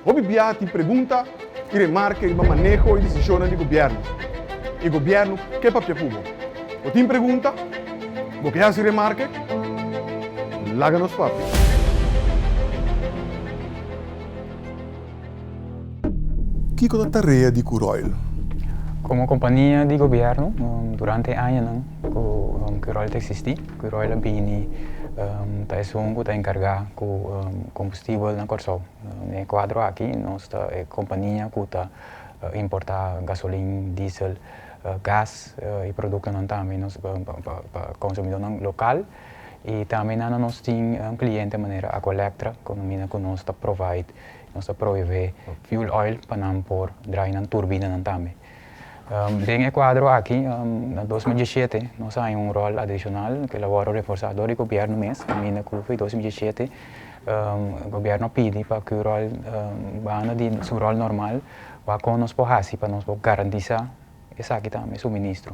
Hopi biaha tin pregunta i remarke riba maneho i desishonnan di gobièrnu. I gobièrnu ke papia ku bo. Bo tin pregunta? Bo ke hasi remarke? Laga nos papia. Kiko ta tarea di Curoil? Komo kompania di gobièrnu durante e añanan ku Curoil ta eksistí, Curoil a bini ta esun ku ta enkargá ku kombustibel na Kòrsou. Den e kuadro aki nos ta e kompania ku ta importá gasolin, diesel, gas i produktonan tambe nos pa konsumidónan lokal i tambe nan nos tin kliente manera Aqualectra ku mina ku nos ta provide, nos ta proveé fuel oil pa nan por draai nan turbinanan tambe. Den e kuadro aki na 2017 nos a haña un ròl adishonal ku el a wòrdu reforsá dor di gobièrnu mes kaminda ku for 2017 gobièrnu a pidi pa ku ròl banda di su ròl normal wak kon nos por hasi pa nos por garantisá esaki tambe suministro.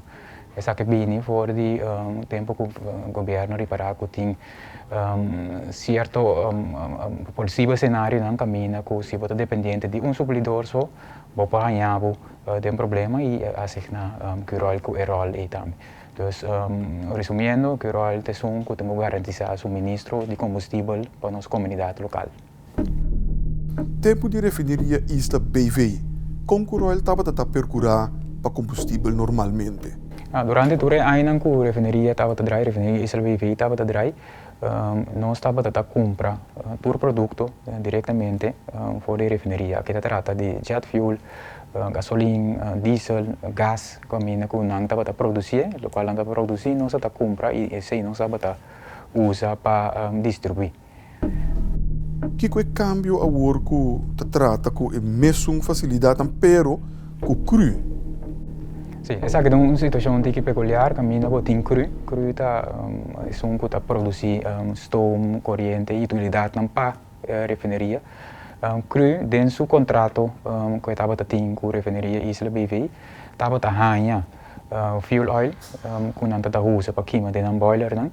Esaki bini for di tempu ku gobièrnu ripará ku tin sierto posibel senarionan kaminda ku si bo ta dependiente di un suplidor so bo por haña bo den problema i asigná Curoil ku e ròl ei tambe. Dus, resumiendo, Curoil ta esun ku tin ku garantisá suministro di kombustibel pa nos komunidat lokal. Tempu di Refineria Isla BV, kon Curoil tabata ta perkurá pa kombustibel normalmente? Durante tur e añanan ku refineria tabata drai, Refineria Isla BV tabata drai, Nos tabata ta kumpra tur produkto direktamente for di refineria. Aki ta trata di jet fuel, gasolin, diesel, gas ku kaminda ku nan tabata produsié, lokual nan tabata produsí nos a ta kumpra i esei nos tabata usa pa distribuí. Kiko e kambio awor ku ta trata ku e mesun fasilidatnan pero ku cru? Sí, esaki ta un situashon tiki pekuliar kaminda bo tin cru. Cru ta esun ku ta produsí stoom, koriente i utilidatnan pa refineria. Cru den su kontrato ku e tabata tin ku Refineria Isla BV tabata haña fuel oil ku nan ta ta usa pa kima den nan boilernan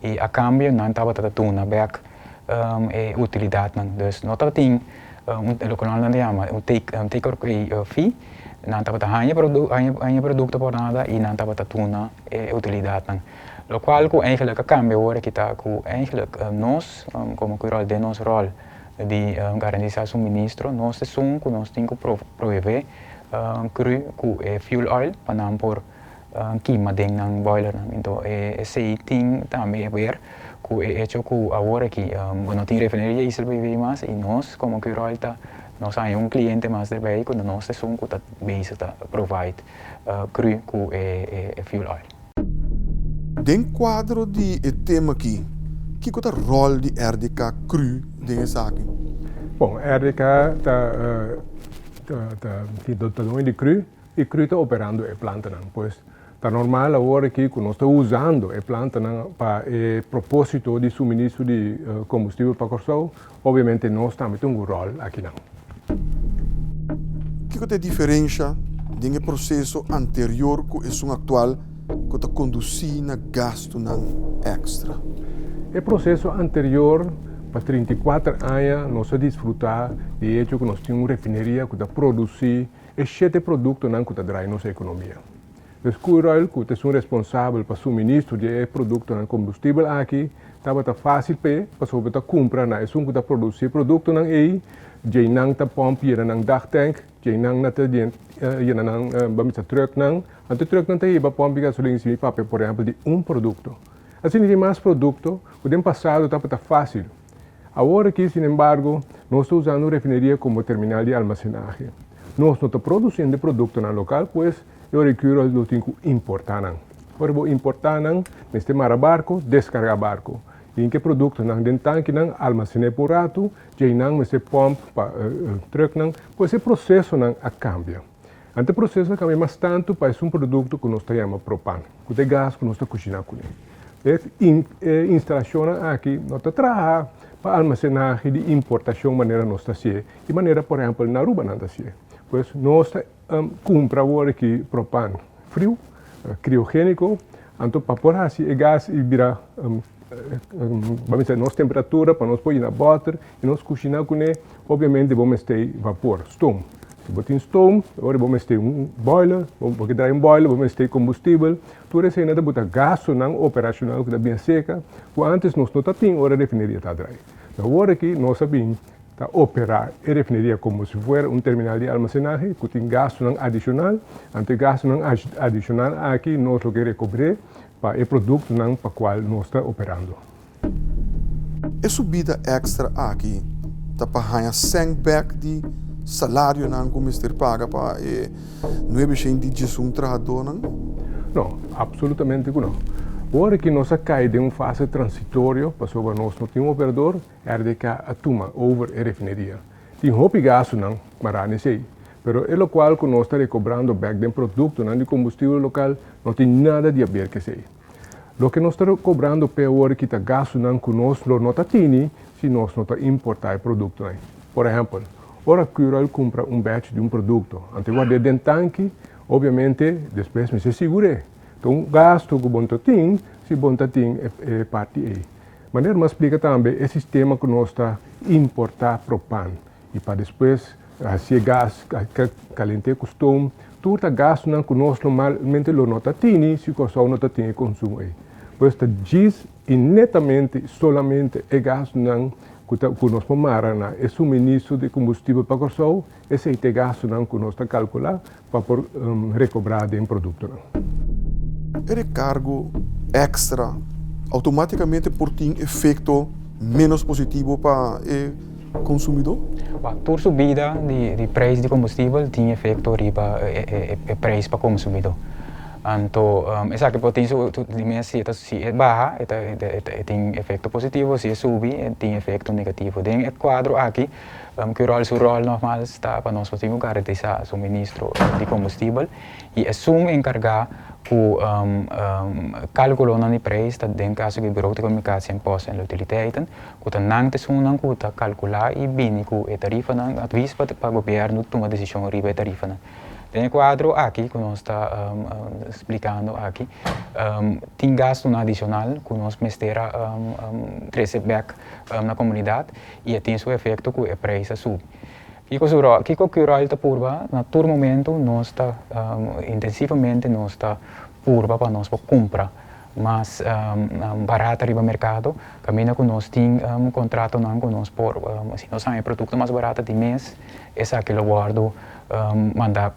i a kambio nan tabata ta duna bèk e utilidatnan. Dus no tabatin loke nan ta yama un take or pay fee, nan tabata haña haña produkto por nada i nan tabata duna e utilidatnan. Lokual ku eigenlik a kambia awor aki ta ku eigenlik nos komo Curoil den nos ròl di garantisá suministro nos ta esun ku nos tin ku proveé cru ku e fuel oil pa nan por kima den nan boilernan. Enton esei tin tambe haber ku e echo ku awor aki bo no tin refineria diesel pa bibi mas i nos komo Curoil ta nos haña un kliente mas derbei ku nos esun ku ta bezig ta provide cru ku e fuel oil. Den kuadro di e tema aki, kiko ta ròl di RDK Cru den esaki? Bon, RDK ta ta ta doño di cru. I cru ta operando e plantanan. Pues ta normal awor aki ku nos ta usando e plantanan pa e proposito di suministro di kombustibel pa Kòrsou, obviamente nos tambe tin un ròl akinan. Kiko ta e diferensha den e proseso anterior ku esun aktual ku ta kondusí na gastunan èkstra? E proseso anterior pa 34 aña nos a disfrutá di e echo ku nos tin un refineria ku ta produsí E shete produktonan ku ta drai nos ekonomia. Dus Curoil, ku ta esun responsabel pa suministro di e produktonan kombustibel aki, tabata fásil p'e pasobra ta kumpra na esun ku ta produsí e produktonan ei, djei nan ta pòmp yena nan dagtank, djei nan na ta yena nan ban bisa trùknan, anto e trùknan ta hiba pòmp di gasolin si mi papia por ehèmpel di un produkto. Asina tin mas produkto ku den pasado tabata fásil. Awor aki, sinembargo, nos ta usando refineria komo terminal di almasenahe. Nos no ta produsiendo e produktonan lokal, pues e ora ei lo tin ku importá nan. Ora bo importá nan, mester mara barko, deskargá barko. Tin ke produktonan den tankinan, almasené pa un ratu, djei nan mester pòmp pa trùknan, pues e prosesonan a kambia. Anto e proseso a kambia mas tantu pa esun produkto ku nos ta yama propan, ku ta e gas ku nos ta kushiná kuné. E instalashonnan aki no ta traha pa almasenahe di importashon manera nos ta hasié i manera por ehèmpel na Aruba nan ta hasié. Pues nos ta kumpra awor aki propan friu, kriogéniko, anto pa por hasi e gas i bira. Ban bisa nos temperatura pa nos por yena bòter i nos kushiná kuné, obviamente bo mester vapor, stoom. Si bo tin stoom, ora bo mester un boiler, bo ke traha un boiler bo mester kombustibel, tur eseinan ta buta gastunan operashonal ku ta bien seka ku ántes nos no ta tin ora refineria ta drai. Awor aki nos a bin ta operá e refineria komo si fuera un terminal di almasenahe ku tin gastunan adishonal, anto e gastunan adishonal aki nos lo ke rekobr'é pa e produktonan pa kual nos ta operando. E subida èkstra aki ta pa haña sèn bèk di salarionan ku mester paga pa e 911 trahadónan? No, absolutamente ku no. Ora ki nos a kai den un fase transitorio pasobra nos no tin un operador, RDK a tuma over e refineria. Tin hopi gastunan mará n'esei, pero e lokual ku nos ta rekobrando bèk den produktonan di kombustibel lokal no tin nada di aber ku esei. Loke nos ta rekobrando p'e awor ki ta gastunan ku nos lo no ta tini si nos no ta importá e produktonan. Por ehèmpel, ora Curoil kumpra un batch di un produkto, anto e ward'é den tanki, obviamente despues mester sigur'é. Ta un gastu ku bo no ta tin si bo no ta tin e parti ei. Manera mi a splika tambe e sistema ku nos ta importá propan i pa despues hasié gas kalent'é ku stoom, tur ta gastunan ku nos normalmente lo no ta tini si Kòrsou no ta tin e konsumo ei. Pues ta djis i netamente solamente e gastunan ku ta ku nos por mara na e suministro di kombustibel pa Kòrsou, esei ta e gastunan ku nos ta kalkulá pa por rekobrá den produktonan. E rekargo èkstra outomátikamente por tin efekto ménos positivo pa e konsumidó? Tur subida di preis di kombustibel tin efekto riba e preis pa konsumidó. Anto esaki por tin su di mes si e baha e tin efekto positivo, si e subi e tin efekto negativo. Den e kuadro aki Curoil su ròl nògmals ta pa nos por tin ku garantisá suministro di kombustibel i esun enkargá ku kalkulonan di preis ta den kaso di Bureau de Communicatie en Post en Utiliteiten ku ta nan ta esunnan ku ta kalkulá i bini ku e tarifanan advis pa gobièrnu tuma desishon riba e tarifanan. Den e kuadro aki ku nos ta splikando aki tin gastunan adishonal ku nos mester a trese bèk na komunidat i e tin su efekto ku e preis a subi. Kiko su ròl? Kiko Curoil ta purba? Na tur momentu nos ta intensivamente nos ta purba pa nos por kumpra mas barata riba merkado, kaminda ku nos tin kontratonan ku nos por si nos haña e produkto mas barata di mes esaki lo wòrdu manda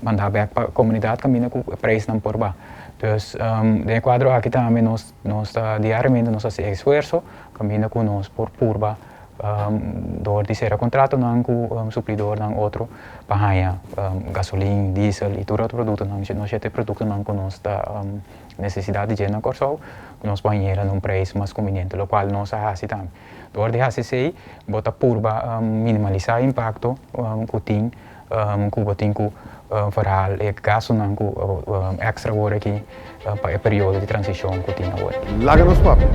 manda bèk pa komunidat kaminda ku e preisnan por baha. Dus den e kuadro aki tambe nos nos ta diariamente nos ta hasi esfuerso Kaminda ku nos por purba dor di sera kontratonan ku suplidornan otro pa haña gasolin, diesel i tur otro produktonan. Nos shete produktonan ku nos ta nesesidat di dje na Kòrsou, ku nos por hañ'é na un preis mas kumbiniente, lokual nos a hasi tambe. Dor di hasi esei bo ta purba minimalisá e impakto ku tin ku bo tin ku verhaal e gastunan ku èkstra awor aki pa e periodo di transishon ku tin awor. Laga nos papia.